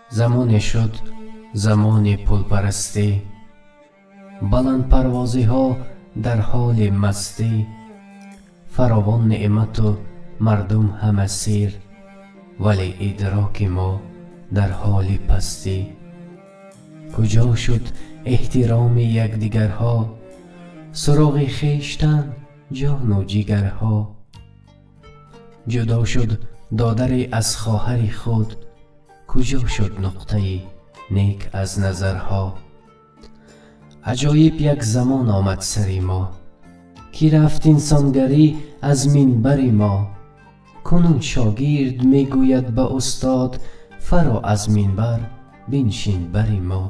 Замоне шуд замони пулпарастӣ, баландпарвозиҳо дар ҳоли мастӣ, фаровон неъмату мардум ҳама сер, вале идроки мо дар ҳоли пастӣ. Куҷо шуд эҳтироми якдигарҳо, суроғи хештан ҷону ҷигарҳо? Ҷудо шуд додаре аз хоҳари худ, куҷо шуд нуқтаи нек аз назарҳо? Аҷоиб як замон омад сари мо, ки рафт инсонгарӣ аз минбари мо. Кунун шогирд мегӯяд ба устод: фаро аз минбар биншин бари мо.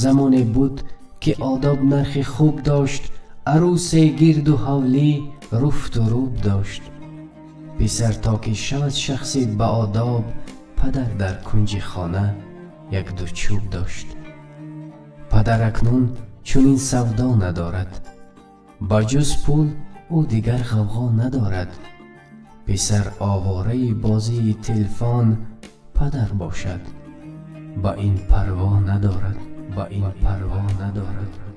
Замоне буд, ки одоб нархи хуб дошт, арӯсе гирду ҳавлӣ руфту рӯб дошт. Писар то ки шавад шахси баодоб, падар дар кунҷи хона як-ду чӯб дошт. Падар акнун чунин савдо надорад, ба ҷуз пул ӯ дигар ғавғо надорад. Писар овораи бозии телефон, падар бошад, ба ин парво надорад, ба ин парво надорад.